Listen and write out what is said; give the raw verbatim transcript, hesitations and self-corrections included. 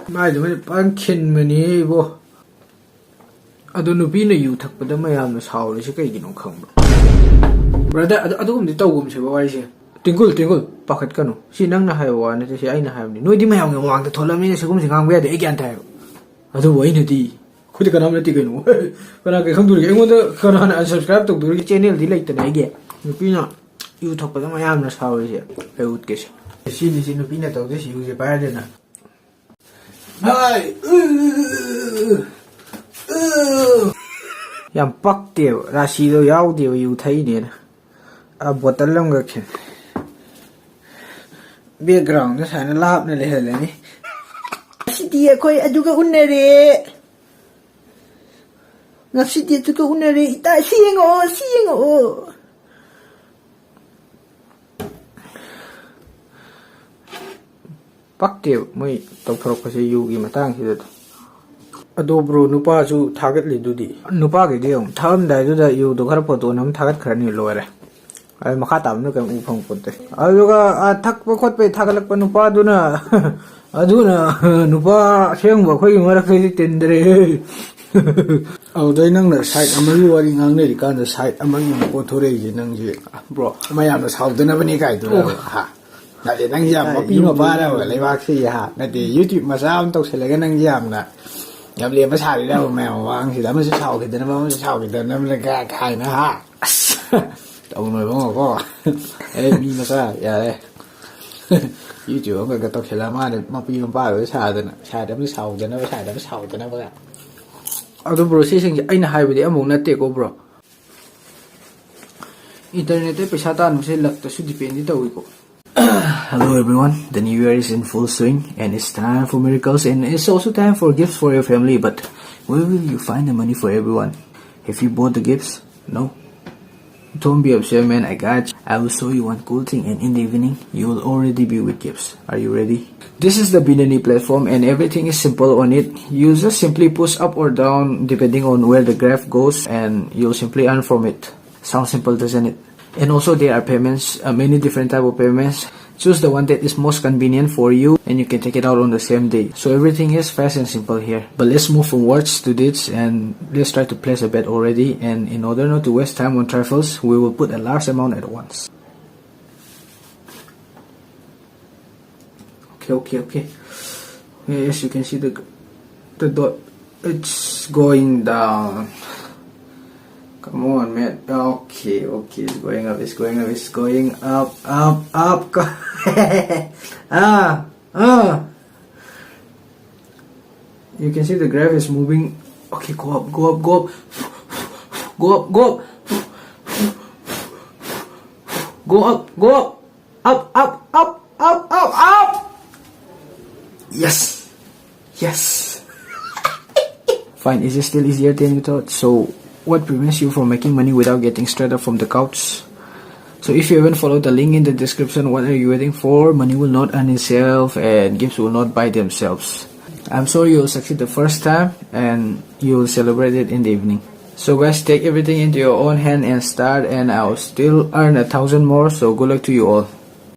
ꯃꯥꯏꯗꯨꯃꯗꯤ ꯄꯪꯈꯤꯟꯕꯅꯤ ꯏꯕꯣ꯫ ꯑꯗꯣ ꯅꯨꯄꯤꯅ ꯌꯨ ꯊꯛꯄꯗ ꯃꯌꯥꯝꯅ ꯁꯥꯎꯔꯤꯁꯦ ꯀꯩꯒꯤꯅꯣ ꯈꯪꯕ꯭ꯔꯣ? ꯕ꯭ꯔꯗꯔ, ꯑꯗꯨ ꯑꯗꯨꯒꯨꯝꯕꯗꯤ ꯇꯧꯒꯨꯝꯁꯦꯕ ꯋꯥꯔꯤꯁꯦ꯫ ꯇꯤꯡꯀꯨꯜ, ꯇꯤꯡꯀꯨꯜ, ꯄꯥꯈꯠꯀꯅꯨ꯫ ꯁꯤ ꯅꯪꯅ ꯍꯥꯏꯕ ꯋꯥ ꯅꯠꯇꯦ, ꯁꯤ ꯑꯩꯅ ꯍꯥꯏꯕꯅꯤ꯫ ꯅꯣꯏꯗꯤ ꯃꯌꯥꯝꯒꯤ ꯃꯃꯥꯡꯗ ꯊꯣꯛꯂꯕꯅꯤꯅ ꯁꯤꯒꯨꯝꯕꯁꯤ ꯉꯥꯡꯕ ꯌꯥꯗꯦ, ꯑꯩ ꯒ꯭ꯌꯥꯟ ꯇꯥꯏꯌꯦꯕ꯫ ꯑꯗꯨꯕꯨ ꯑꯩꯅꯗꯤ, ꯑꯩꯈꯣꯏꯗꯤ ꯀꯅꯥꯝ ꯅꯠꯇꯦ ꯀꯩꯅꯣ꯫ ꯀꯅꯥ ꯀꯩ ꯈꯪꯗꯣꯔꯤꯒꯦ? ꯑꯩꯉꯣꯟꯗ ꯀꯅꯥꯅ unsubscribe ꯇꯧꯗꯣꯔꯤꯒꯦ? ꯆꯦꯅꯦꯜꯗꯤ ꯂꯩꯇꯅ ꯑꯩꯒꯤ꯫ ꯅꯨꯄꯤꯅ ꯌꯨ ꯊꯛꯄꯗ ꯃꯌꯥꯝꯅ ꯁꯥꯎꯔꯤꯁꯦ ꯑꯩ ꯎꯠꯀꯦꯁꯦ꯫ ꯁꯤꯅꯤ ꯁꯤ ꯅꯨꯄꯤꯅ ꯇꯧꯗꯣꯏꯁꯤ, ꯌꯨꯁꯦ ꯄꯥꯏꯔꯗꯅ꯫ ꯍꯥꯏ! ꯎ, ꯎ, ꯎ, ꯎ꯫ ꯌꯥꯝ ꯄꯛꯇꯦꯕ, ꯔꯥꯁꯤꯗꯣ ꯌꯥꯎꯗꯦꯕ ꯌꯨ ꯊꯛꯏꯅꯦꯅ꯫ ꯑ, ꯕꯣꯇꯜ ꯑꯃꯒ ꯈꯤꯟ-, background ꯁꯨꯃꯥꯏꯅ ꯂꯥꯞꯅ ꯂꯩꯍꯜꯂꯅꯤ꯫ ꯉꯁꯤꯗꯤ ꯑꯩꯈꯣꯏ ꯑꯗꯨꯒ ꯎꯅꯔꯦ꯫ ꯉꯁꯤꯗꯤ ꯑꯗꯨꯒ ꯎꯅꯔꯦ꯫ ꯏꯇꯥ, ꯁꯤ ꯌꯦꯡꯉꯛꯑꯣ, ꯁꯤ ꯌꯦꯡꯉꯛꯑꯣ꯫ ꯄꯛꯇꯦꯕ ꯃꯣꯏ ꯇꯧꯊꯣꯔꯛꯄꯁꯦ ꯌꯨꯒꯤ ꯃꯇꯥꯡꯁꯤꯗꯗꯤ꯫ ꯑꯗꯣ ꯕ꯭ꯔꯣ, ꯅꯨꯄꯥꯁꯨ ꯊꯥꯒꯠꯂꯤꯗꯨꯗꯤ? ꯅꯨꯄꯥꯒꯤꯗꯤ ꯑꯃꯨꯛ ꯊꯛꯑꯝꯗꯥꯏꯗꯨꯗ ꯌꯨꯗꯣ ꯈꯔ ꯐꯣꯇꯣ ꯅꯝ ꯊꯥꯒꯠꯈ꯭ꯔꯅꯤ, ꯂꯣꯏꯔꯦ꯫ ꯑꯗꯩ ꯃꯈꯥ ꯇꯥꯕꯅ ꯀꯩꯝ ꯎ ꯐꯪꯄꯣꯠꯇꯦ꯫ ꯑꯗꯨꯒ, ꯑ, ꯊꯛꯄ ꯈꯣꯠꯄꯩ ꯊꯥꯒꯠꯂꯛꯄ ꯅꯨꯄꯥꯗꯨꯅ, ꯑꯗꯨꯅ ꯅꯨꯄꯥ ꯑꯁꯦꯡꯕ ꯑꯩꯈꯣꯏꯒꯤ ꯃꯔꯛꯇꯗꯤ ꯇꯤꯟꯗ꯭ꯔꯦ꯫ ꯑꯗꯨꯗꯩ ꯅꯪꯅ side ꯑꯃꯒꯤ ꯋꯥꯔꯤ ꯉꯥꯡꯅꯔꯤꯀꯥꯟꯗ side ꯑꯃꯒꯤ ꯑꯃꯨꯛ ꯑꯣꯟꯊꯣꯔꯛꯏꯁꯦ ꯅꯪꯁꯦ꯫ ꯕ꯭ꯔꯣ꯫ ꯃꯌꯥꯝꯅ ꯁꯥꯎꯗꯅꯕꯅꯦ ꯀꯥꯏꯗꯨꯔꯕ? ꯑꯣ꯫ ꯍꯥ? ꯅꯠꯇꯦ, ꯅꯪꯁꯦ ꯌꯥꯝ ꯃꯄꯤ ꯃꯄꯥꯔꯕ ꯂꯩꯕꯥꯛꯁꯤ, ꯍꯥ? ꯅꯠꯇꯦ, YouTube ꯃꯆꯥ ꯑꯃ ꯇꯧꯁꯤꯜꯂꯒ ꯅꯪꯁꯦ ꯌꯥꯝꯅ ꯌꯥꯝ ꯂꯦꯝꯕ ꯁꯥꯔꯤꯔꯕ ꯃꯌꯥꯝ ꯃꯃꯥꯡꯁꯤꯗ? ꯑꯃꯁꯨ ꯁꯥꯎꯈꯤꯗꯅꯕ, ꯑꯃꯁꯨ ꯁꯥꯎꯈꯤꯗꯅꯕ ꯀꯥꯏꯅ, ꯍꯥ? ꯑꯁ! ꯇꯧꯅꯣꯏꯕ ꯑꯃꯀꯣ꯫ ꯑꯦ, ꯃꯤ ꯃꯆꯥ, ꯌꯥꯔꯦ꯫ YouTube ꯑꯃꯈꯛ ꯇꯧꯁꯤꯜꯂ ꯃꯥꯅ ꯃꯄꯤ ꯃꯄꯥ ꯑꯣꯏ ꯁꯥꯗꯅ, side ꯑꯃ ꯁꯥꯎꯗꯅꯕ, side ꯑꯃ ꯁꯥꯎꯗꯅꯕꯒ꯫ ꯑꯗꯨ ꯕ꯭ꯔꯣ, ꯁꯤꯁꯤꯡꯁꯦ ꯑꯩꯅ ꯍꯥꯏꯕꯗꯤ ꯑꯃꯐꯥꯎ ꯅꯠꯇꯦꯀꯣ ꯕ꯭ꯔꯣ꯫ ꯏꯟꯇꯔꯅꯦꯠꯇ ꯄꯩꯁꯥ ꯇꯥꯟꯕꯁꯦ ꯂꯛꯇꯁꯨ depend ꯇꯧꯏꯀꯣ꯫ Hello everyone, the new year is in full swing and it's time for miracles and it's also time for gifts for your family, but where will you find the money for everyone? Have you bought the gifts? No? Don't be upset, man. I got you. I will show you one cool thing, and in the evening, you will already be with gifts. Are you ready? This is the Binani platform, and everything is simple on it. You just simply push up or down depending on where the graph goes, and you'll simply earn from it. Sounds simple, doesn't it? And also, there are payments, uh, many different type of payments. Choose the one that is most convenient for you and you can take it out on the same day. So everything is fast and simple here. But let's move onwards to this and let's try to place a bet already. And in order not to waste time on trifles, we will put a large amount at once. Okay, okay, okay. Yes, you can see the the dot. It's going down. Come on, man. Okay, okay. It's going up. It's going up. It's going up, up, up. Ah, ah. You can see the graph is moving. Okay, go up, go up, go up, go up, go up, go up, go up, up, up, up, up, up, up. Yes, yes. Fine, is it still easier than you thought? So, what prevents you from making money without getting straight up from the couch? So if you haven't followed the link in the description, what are you waiting for? Money will not earn itself and gifts will not buy themselves. I'm sure you'll succeed the first time and you'll celebrate it in the evening. So guys, take everything into your own hand and start, and I'll still earn a thousand more. So good luck to you all.